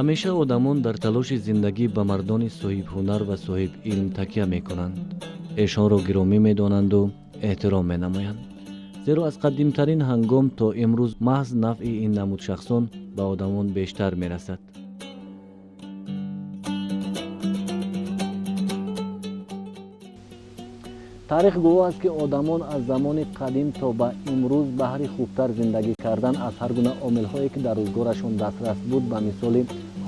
Ҳамеша одамон дар талоши зиндагӣ ба мардони соҳибҳунар ва соҳибилм такя мекунанд, эшонро гиромӣ медонанду эҳтиром менамоянд, зеро аз қадимтарин ҳангом то имрӯз маҳз нафъи ин намуд шахсон ба одамон бештар мерасад. Таърих гувоҳ аст, ки одамон аз замони қадим то ба имрӯз баҳри хубтар зиндагӣ кардан аз ҳар гуна омилҳое, ки дар рӯзгорашон дастрас буд, ба мисоли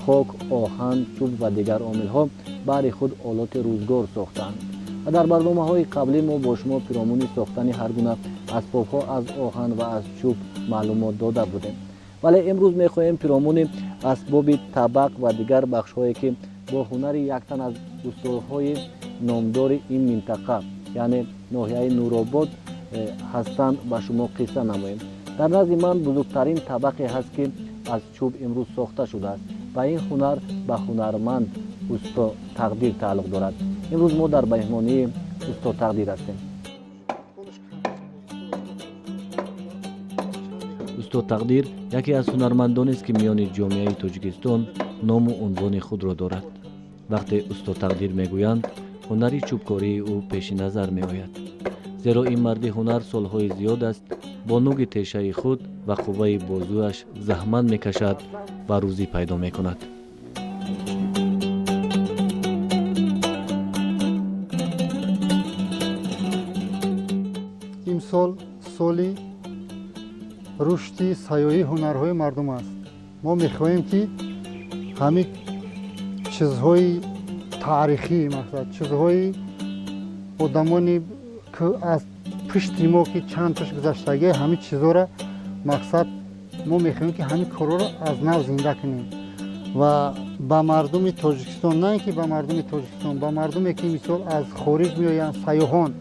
хок, оҳан, чӯб ва дигар омилҳо, баҳри худ олоти рӯзгор сохтаанд. Ва дар барномаҳои қаблӣ мо бо шумо пиромуни сохтани ҳар гуна асбобҳо аз оҳан ва аз чӯб маълумот дода будем. Вале имрӯз мехоҳем пиромуни асбоби табақ ва дигар бахшҳое, ки бо ҳунари як тан аз устодҳои номдори ин минтақа, яъне ноҳияи Нуробод ҳастанд, ба шумо қисса намоем. Дар назди ман бузургтарин табақе ҳаст, ки аз чӯб имрӯз сохта шудааст ва ин ҳунар ба ҳунарманд усто Тақдир тааллуқ дорад. Имрӯз мо дар меҳмонии усто Тақдир ҳастем. Усто Тақдир яке аз ҳунармандонест, ки миёни ҷомеаи Тоҷикистон ному унвони худро дорад. Вақте усто Тақдир мегӯянд, ҳунари чӯбкории ӯ пеши назар меояд, зеро ин марди ҳунар солҳои зиёд аст бо нуги тешаи худ ва қувваи бозуяш заҳмат мекашад ва рӯзӣ пайдо мекунад. Имсол соли рушди сайёҳии ҳунарҳои мардум аст. Мо мехоҳем, ки ҳамин чизҳои таърихӣ, мақсад, чизҳои одамони аз пушти мо, ки чанд пушт гузаштагӣ, ҳамин чизҳоро, мақсад, мо мехоҳем, ки ҳамин корҳоро аз нав зинда кунем ва ба мардуми Тоҷикистон, на ин ки ба мардуми Тоҷикистон, ба мардуме, ки мисол аз хориҷ меоянд, сайёҳон,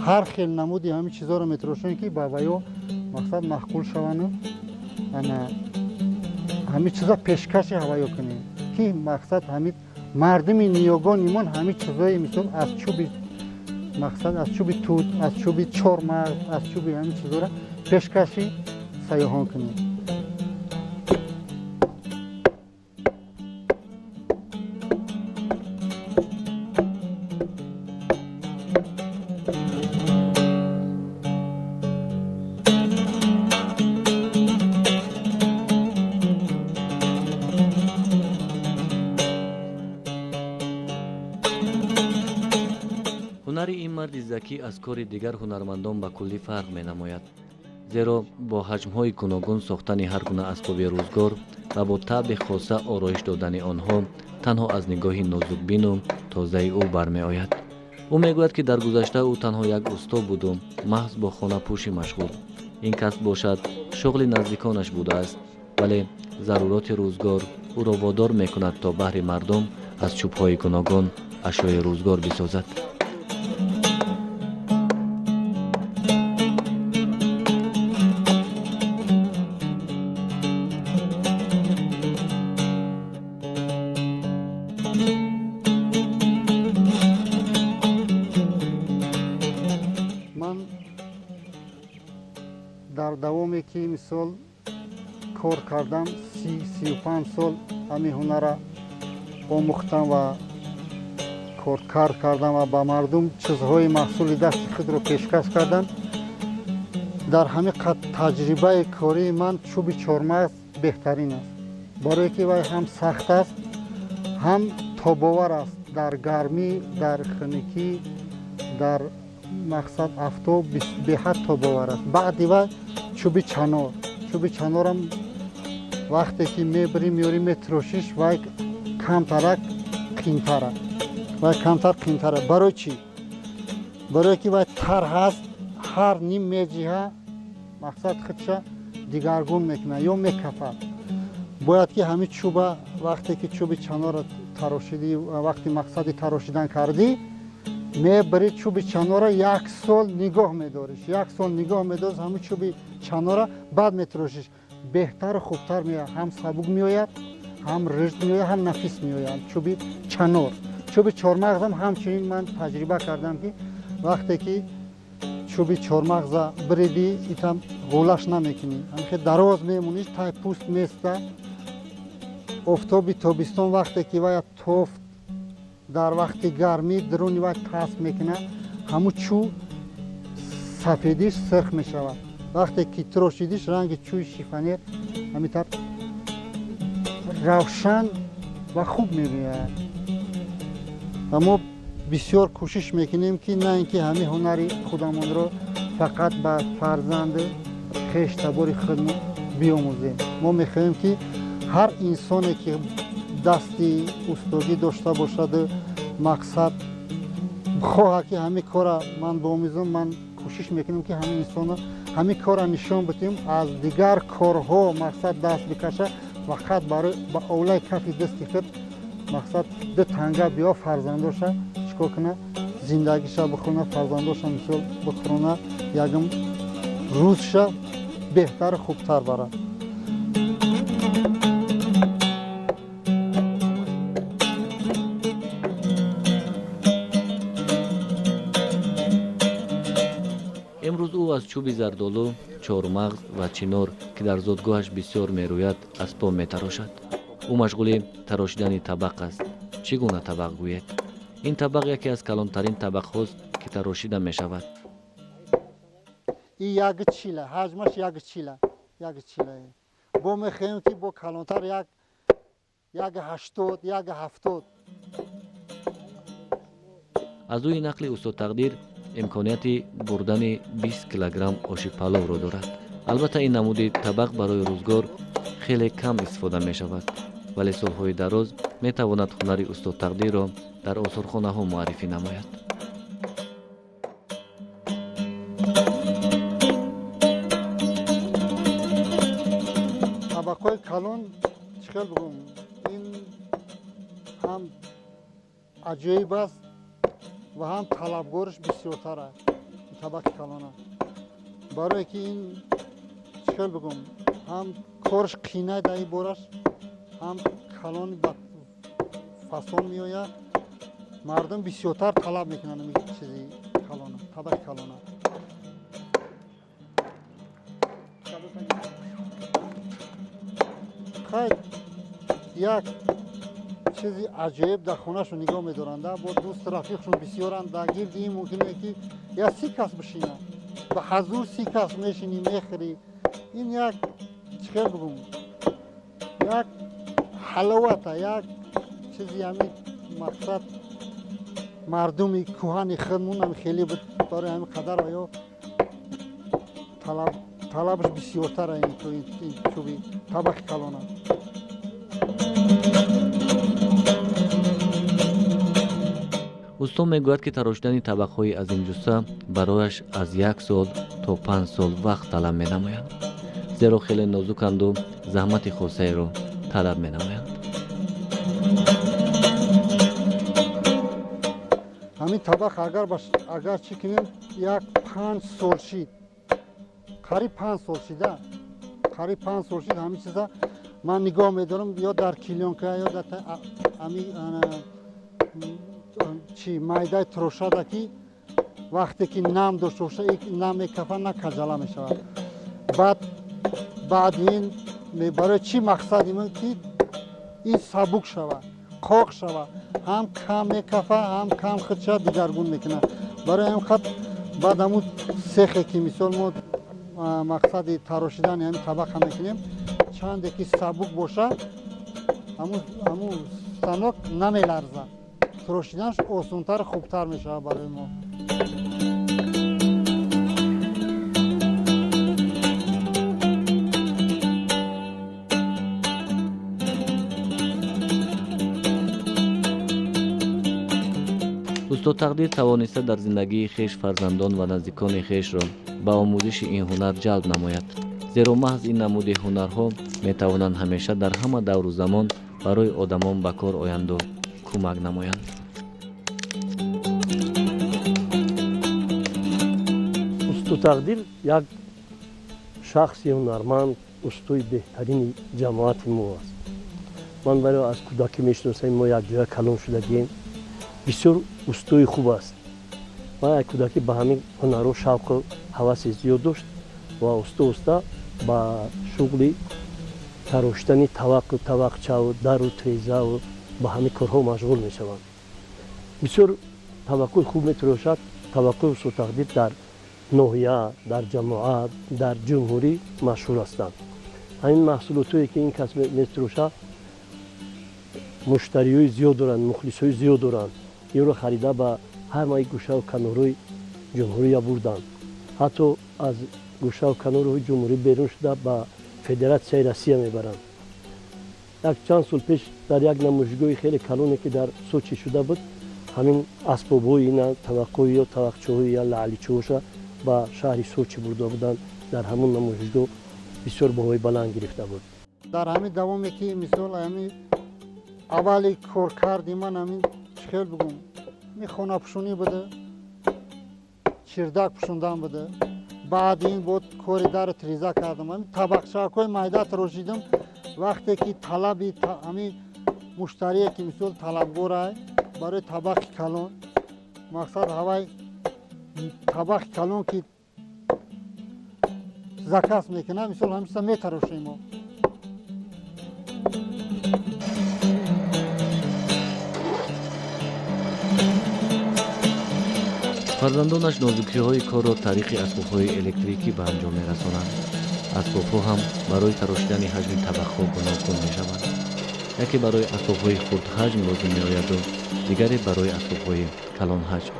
ҳар хел намуди ҳамин чизҳоро метарошем, ки ба ваё, мақсад, маъқул шаванду ана ҳамин чизҳо пешкаши ҳаваё кунем, ки, мақсад, ҳамин мардуми ниёгони мо ҳамин чизҳои, мисол, аз чӯби, мақсад, аз чӯби тут, аз чӯби чормағз, аз чӯби ҳамин чизҳоро пешкаши сайёҳон кунем. Ҳунари ин марди закӣ аз кори дигар ҳунармандон ба куллӣ фарқ менамояд, зеро бо ҳаҷмҳои гуногун сохтани ҳар гуна асбоби рӯзгор ва бо таъби хоса ороиш додани онҳо танҳо аз нигоҳи нозукбину тозаи ӯ бармеояд. Ӯ мегӯяд, ки дар гузашта ӯ танҳо як усто буду маҳз бо хонапӯшӣ машғул. Ин касб бошад, шуғли наздиконаш будааст, вале заруроти рӯзгор ӯро водор мекунад, то баҳри мардум аз чӯбҳои гуногун ашёи рӯзгор бисозад. Ман дар давоме, ки мисол кор кардам, 30-35 сол ҳамин ҳунарра омӯхтам ва коркард кардам ва ба мардум чизҳои маҳсули дасти худро пешкаш кардам. Дар ҳамин таҷрибаи кории ман чӯби чормағз беҳтарин аст, барое ки вай ҳам сахт аст, ҳам тобовар аст дар гармӣ, дар хунукӣ, дар, мақсад, афтоб беҳад тобовар аст. Баъди вай чӯби чанор. Чӯби чанорам вақте ки мебирӣ, меёрӣ, метирошиш, вай камтарак қиинтара, вай камтар қиинтара. Барои чӣ? Барое ки вай тар ҳаст, ҳар ним меҷиҳа, мақсад худша дигаргун мекунад ё мекафад. Бояд ки ҳамин чӯба вақте ки чӯби чанорро тарошидӣ, вақти мақсади тарошидан кардӣ, мебари чӯби чанора як сол нигоҳ медориш, як сол нигоҳ медориш ҳамин чӯби чанора, баъд метарошиш. Беҳтару хубтар меояд, ҳам сабук меояд, ҳам ришт меояд, ҳам нафис меояд чӯби чанор. Чӯби чормағзам ҳамчунин ман таҷриба кардам, ки вақте ки чӯби чормағза биридӣ, итам ғулаш намекунӣ, ҳамхе дароз мемониш, тай пӯст места. Офтоби тобистон вақте ки вая тофт, дар вақти гармӣ дуруни вай тасб мекунад, ҳамун чӯ сафедиш сирх мешавад. Вақте ки тирошидиш, ранги чӯи шифонер ҳамин тавр равшан ва хуб мебиёяд. Ва мо бисёр кӯшиш мекунем, ки на ин ки ҳамин ҳунари худамонро фақат ба фарзанду хештабори худмон биомӯзем. Мо мехоҳем, ки ҳар инсоне ки дасти устодӣ дошта бошаду мақсад хоҳад, ки ҳамин кора ман биомӯзам, ман кӯшиш мекунем, ки ҳамин инсонро ҳамин кора нишон бидиҳем, аз дигар корҳо мақсад даст бикаша, фақат барои ба овлаи кафи дасти худ мақсад ду танга биё, фарзандоша чикор куна, зиндагиша бихона, фарзандоша мисол бихӯрона, ягон рӯзша беҳтару хубтар барад. Имрӯз ӯ аз чӯби зардолу, чормағз ва чинор, ки дар зодгоҳаш бисёр мерӯяд, асбоб метарошад. Ӯ машғули тарошидани табақ аст. Чӣ гуна табақ гӯед? Ин табақ яке аз калонтарин табақҳост, ки тарошида мешавад. И як чила, ҳаҷмаш як чила, як чила. Бо мехоҳем, ки бо калонтар як 80, як 70. Аз рӯи нақли устод Тақдир, имконияти бурдани 20 килограмм оши паловро дорад. Албатта, ин намуди табақ барои рӯзгор хеле кам истифода мешавад, вале солҳои дароз метавонад ҳунари устод Тақдирро дар осорхонаҳо муаррифӣ намояд. Табақҳои калон чӣ хел бигӯм, ин ҳам аҷоиб аст ва ҳам талабгориш бисёртар аст табақи калона. Барое ки ин чӣ хел бигӯм, ҳам корш қинай дар ин бораш, ҳам калони ба фасон меояд. Мардум бисёртар талаб мекунанд ин чизи калона, табақи калона. Хай, як чизи аҷоиб дар хонашон нигоҳ медоранд, бо дӯст рафиқшон бисёранд, дар гирди ин мумкине ки як 30 кас бишинад, ба ҳазур 30 кас мешинӣ, мехӯрӣ. Ин як чӣ хел бигӯм, як ҳаловата, як чизи ҳамин мақсад мардуми кӯҳани худмон ҳам хеле буд, барои ҳамин қадар ё талабаш бисёртар ин чӯби табақи калона. Усто мегӯяд, ки тарошидани табақҳои азимҷусса барояш аз як сол то 5 сол вақт талаб менамояд, зеро хеле нозуканду заҳмати хосаеро талаб менамоянд. Ҳамин табақ агар чӣ кунем, як 5 сол шид, қариб 5 сол шида, қариб 5 сол шид. Ҳамин чиза ман нигоҳ медорам, ё дар клеёнка, ё дар ҳамин чи майдаи тирошада, ки вақте ки нам дошта боша, нам мекафа, на каҷала мешавад. Баъди ин барои чӣ мақсад ин ки ин сабук шавад, қоқ шавад, ҳам кам мекафа, ҳам кам худша дигаргун мекунад. Барои ҳамин хат баъд ҳамун сехе ки мисол мо мақсади тарошидани ҳамин табақа мекунем, чанде ки сабук бошад, ҳамун станок намеларзад, тарошиданаш осонтар, хубтар мешавад барои мо. Усто Устод Тақдир тавониста дар зиндагии хеш фарзандон ва наздикони хешро ба омӯзиши ин ҳунар ҷалб намояд, зеро маҳз ин намуди ҳунарҳо метавонанд ҳамеша дар ҳама давру замон барои одамон ба кор оянду кӯмак намоянд. Устод Тақдир як шахси ҳунарманд, устои беҳтарини ҷамоати мо аст. Ман барои аз кӯдакӣ мешиносам, мо якҷоя калон шудагием. Бисёр устои хуб аст. Ман як кӯдакӣ ба ҳамин ҳунарҳо шавқу ҳаваси зиёд дошт ва уста уста ба шуғли тароштани таваққу тавақчаву дару трезаву ба ҳамин корҳо машғул мешаванд. Бисёр таваққуи хуб метарошад. Таваққуи устод Тақдир дар ноҳия, дар ҷамоат, дар ҷумҳурӣ машҳур ҳастанд. Ҳамин маҳсулотое ки ин кас метарошад, муштариҳои зиёд доранд, мухлисҳои зиёд доранд. Инро харида ба ҳамаи гӯшаву канорҳои ҷумҳурия бурданд. Ҳатто аз гӯшаву канорҳои ҷумҳурӣ берун шуда ба Федератсияи Россия мебаранд. Як чанд сол пеш дар як намоишгоҳи хеле калоне ки дар Сочи шуда буд, ҳамин асбобҳои ина таваққуи ё тавақчаҳои я лаъличаҳоша ба шаҳри Сочи бурда буданд. Дар ҳамон намоишгоҳ бисёр баҳои баланд гирифта буд. Дар ҳамин давоме ки мисол ҳамин аввали кор карди ман ҳамин чӣ хел бигӯм, ми хонапӯшонӣ буда, чирдак пӯшондан буда. Баъди ин бод кори дару треза кардам. Ҳамин табақчакҳои майда тарошидам. Вақте ки талаби ҳамин муштарие ки мисол талабгорай барои табақи калон, мақсад ҳавай табақи калон ки заказ мекунад, мисол ҳамиса метарошем мо. Фарзандонаш нозукиҳои корро тариқи асбобҳои электрикӣ ба анҷом мерасонанд. Асбобҳо ҳам барои тарошидани ҳаҷми табақҳо гуногун мешаванд. Яке барои асбобҳои хурдҳаҷм лозим меояду дигаре барои асбобҳои калонҳаҷм.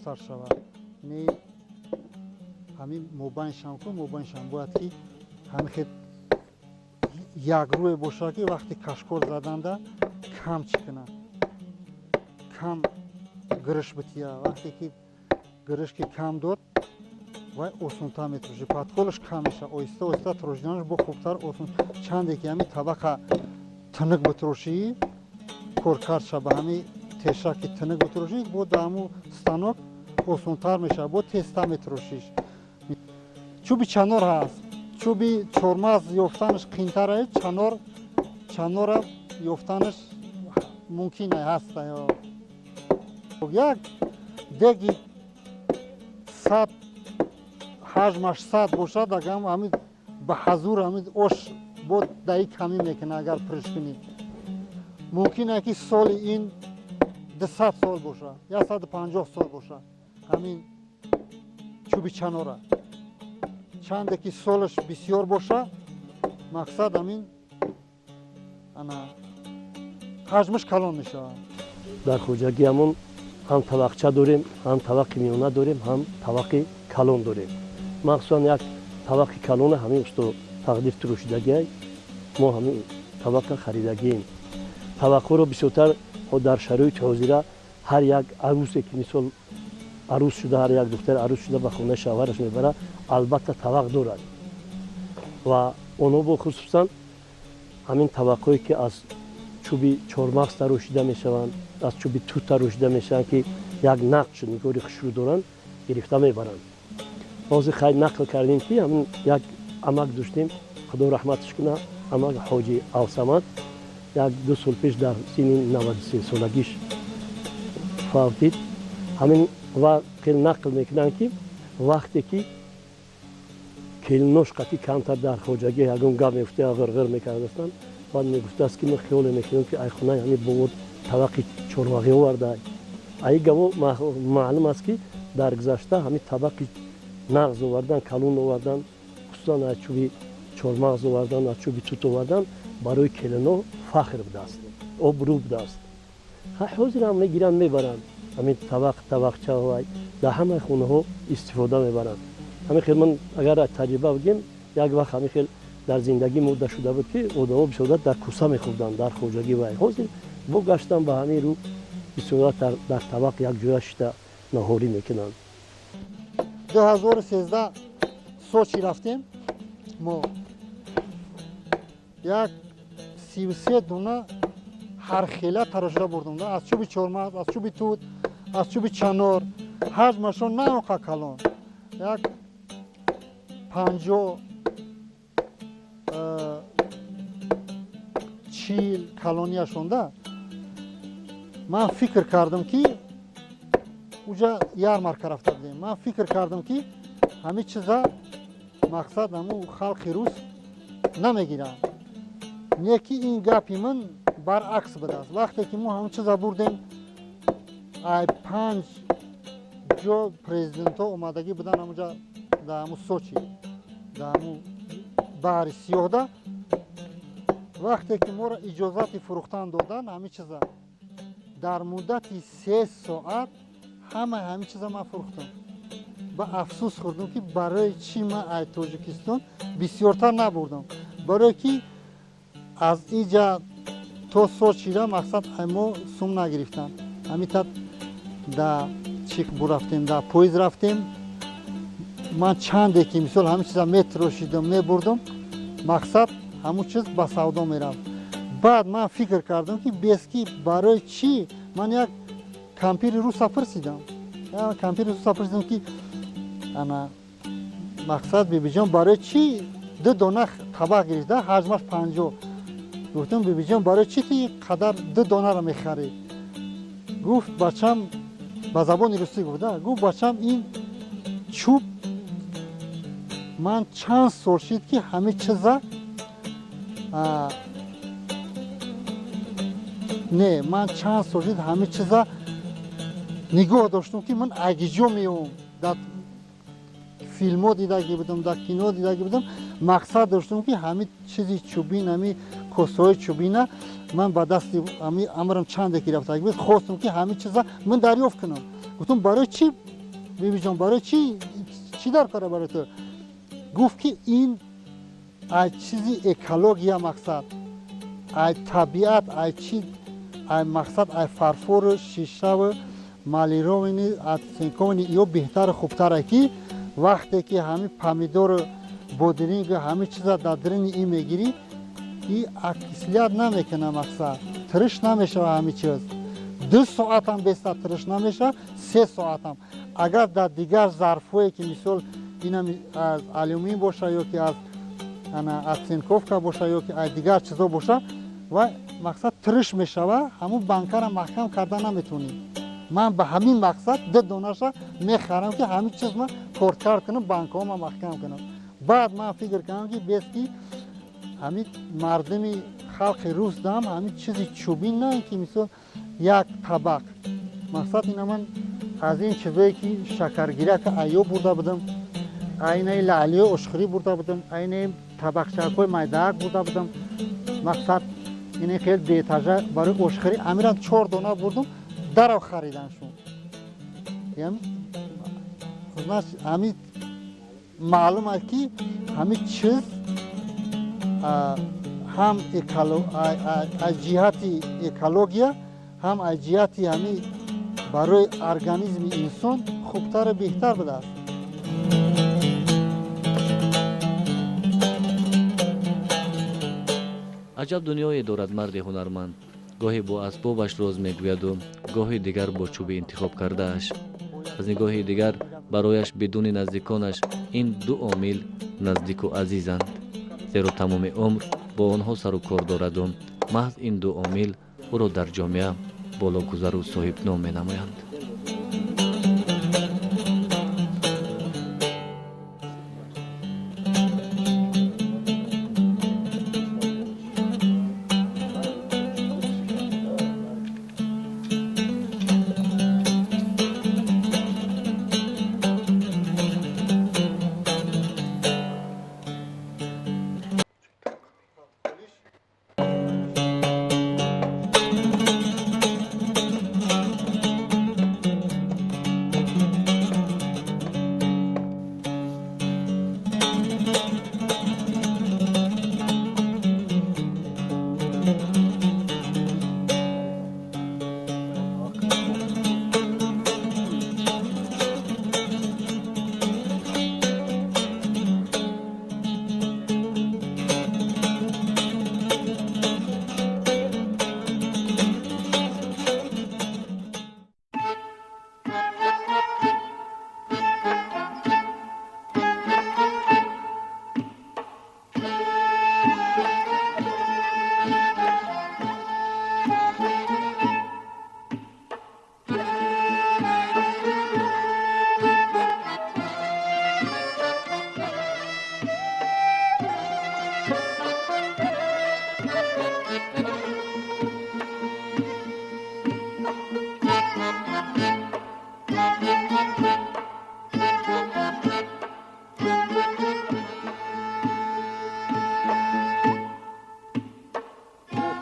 Сар шавад. Не ҳамин мобайншам ку, мобайншам бояд ки ҳамин хел якрӯе бошад ки вақти кашкор заданда кам чӣ кунад, кам гириш бития. Вақте ки гириш ки кам дод, вай осонтар метарошид, подколаш кам мешавад. Оҳиста оҳиста тарошиданаш бо хубтар осон. Чанде ки ҳамин табақа тунук битарошӣ, коркард шава ба ҳамин теша ки тунук битарошӣ, бо дар ҳамун станок осонтар мешавад, бо тезтар метарошиш. Чӯби чанор ҳаст, чӯби чормағз ёфтанаш қиинтар аст, чанора ёфтанаш мумкин ҳаст. Як деги 100 ҳаҷмаш 100 бошад, агар ҳамин ба ҳазур ҳамин ош бо даи камӣ мекунад, агар пурш кунӣ. Мумкин аст ки соли ин 200 сол бошад, 150 сол бошад ҳамин чӯби чанора. Чанде ки солаш бисёр бошад, мақсад ҳамин ана ҳаҷмаш калон мешавад. Дар хоҷагиамон ҳам тавақча дорем, ҳам тавақи миёна дорем, ҳам тавақи калон дорем. Махсусан як тавақи калона ҳамин усто Тақдир турошидагиай, мо ҳамин тавақа харидагием. Таваққуро бисёртар дар шароити ҳозира ҳар як арусе ки мисол арӯс шуда, ҳар як духтар арӯс шуда ба хонаи шавҳараш мебарад, албатта тавақ дорад. Ва онҳо бо хусусан ҳамин таваққое ки аз чӯби чормағз тарошида мешаванд, аз чӯби тут тарошида мешаванд, ки як нақшу нигори хушрӯ доранд, гирифта мебаранд. Ҳозир хайр нақл кардем ки ҳамин як амак доштем, худо раҳматаш кунад, амак ҳоҷи Авсамад, як ду сол пеш дар синни 93 солагиш фавтид. Ҳамин ва хел нақл мекунанд ки вақте ки келинош қатъи камтар дар хоҷагӣ ягон гап мегуфта, ғирғир мекардастанд, баъд мегуфтааст ки мо хиёле мекунем ки ай хонаи ҳамин бобо табақи чормағӣ оварда. Ай гаво маълум аст ки дар гузашта ҳамин табақи нағз овардан, калон овардан Махсусан аз чӯби чормағз овардан, аз чӯби тут овардан барои келино фахр будааст, обрӯ будааст. Ҳозир ҳам мегиранд, мебаранд ҳамин табақ, табақча вай дар ҳамаи хонаҳо истифода мебаранд. Ҳамин хел ман агар аз таҷриба бигем, як вақт ҳамин хел дар зиндагӣ мудда шуда буд, ки одамо бисёртар дар куса мехӯрданд дар хоҷагӣ. Вай ҳозир бо гаштан ба ҳамин рӯ бисёртар дар табақ якҷоя шита наҳорӣ мекунанд. 2013 Сочи рафтем, мо як 33 дона ҳархела тарошида бурдем, аз чӯби чормағз, аз чӯби тут, аз чӯби чанор. Ҳаҷмашон на он қа калон, як 50, 40 калонияшонда. Ман фикр кардам, ки уҷа ярмарка рафта будем, ман фикр кардам, ки ҳамин чиза мақсад ҳамун халқи рус намегиранд. Не ки ин гапи ман баръакс будааст. Вақте ки мо ҳамун чиза бурдем, ай панҷ ҷо президентҳо омадагӣ буданд ҳамунҷа, дар ҳамун Сочи, дар ҳамун баҳри Сиёҳда. Вақте ки моро иҷозати фурӯхтан доданд ҳамин чиза, дар муддати 3 соат ҳамаи ҳамин чиза ман фурӯхтам. Ба афсӯс хӯрдам, ки барои чӣ ман ай Тоҷикистон бисёртар набурдам, барое ки аз иҷа то Сочира мақсад ай мо сум нагирифтам. Ҳамин да чӣ бурафтем, да поезд рафтем. Ман чанде ки мисол ҳамин чиза метрошидам, мебурдам, мақсад ҳамун чиз ба савдо мерафт. Баъд ман фикр кардам, ки бески барои чӣ. Ман як кампири руса пурсидам, кампири руса пурсидам, ки ана мақсад, бибиҷон, барои чӣ ду дона табақ гирифта, ҳаҷмаш 50. Гуфтам: «Бибиҷон, барои чӣ ти қадар ду донаро мехарӣ?» Гуфт: «Бачам», ба забони русӣ гуфт, гуфт: «Бачам, ин чӯб ман чанд сол шид, ки ҳамин чиза не, ман чанд сол шид ҳамин чиза нигоҳ доштам, ки ман агиҷо меом, дар филмҳо дидагӣ будам, дар кино дидагӣ будам. Мақсад доштам, ки ҳамин чизи чӯбин, ҳамин косаҳои чӯбина ман ба дасти ҳамин амрам чанде ки рафтагӣ буд, хостам, ки ҳамин чиза ман дарёфт кунам». Гуфтам: «Барои чӣ, бибиҷон, барои чӣ, чӣ дар кора барои ту?» Гуфт, ки ин ай чизи экология, мақсад ай табиат, ай чи, ай мақсад ай фарфору шишаву эмалированный, оцинкованный ё беҳтару хубтаре, ки вақте ки ҳамин помидору бодирингу ҳамин чиза дар даруни ин мегирӣ, и окислят намекуна, мақсад тириш намешава. Ҳамин чиз 2 соатам беста тириш намешава, 3 соатам. Агар дар дигар зарфҳое, ки мисол инам аз алюмин боша ё ки аз оцинковка боша ё ки аз дигар чизо боша ва мақсад тириш мешава, ҳамун банкара маҳкам карда наметавонӣ. Ман ба ҳамин мақсад ду донаша мехарам, ки ҳамин чиз ман коркард кунам, банкҳома маҳкам кунам». Баъд ман фикр кардам, ки бес ки ҳамин мардуми халқи рус дам ҳамин чизи чӯбин на ки мисол як табақ, мақсад ина ман аз ин чизое ки шакаргирака айё бурда будам, айнаи лаълиёи ошхӯрӣ бурда будам, айнаи табақчакҳои майдаак бурда будам, мақсад ини хел деэтажа барои ошхӯрӣ амира чор дона бурдум, дарав хариданшон. Ҳамин маълум аст, ки ҳамин чиз ҳам аз ҷиҳати экология, ҳам аз ҷиҳати ҳамин барои организми инсон хубтару беҳтар будааст. Аҷаб дунёе дорад марди ҳунарманд. Гоҳе бо асбобаш роз мегӯяду, гоҳи дигар бо чӯби интихоб кардааш. Аз нигоҳи дигар, барояш бидуни наздиконаш ин ду омил наздику азизанд, зеро тамоми умр бо онҳо сару кор дораду маҳз ин ду омил ӯро дар ҷомеа бологузару соҳибном менамоянд.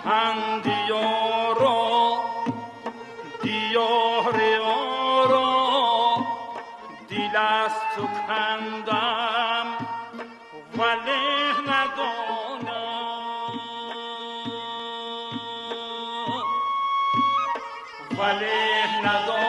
Ҳандиёро диёри оро дил аз ту кандам, вале надонам, вале надонам.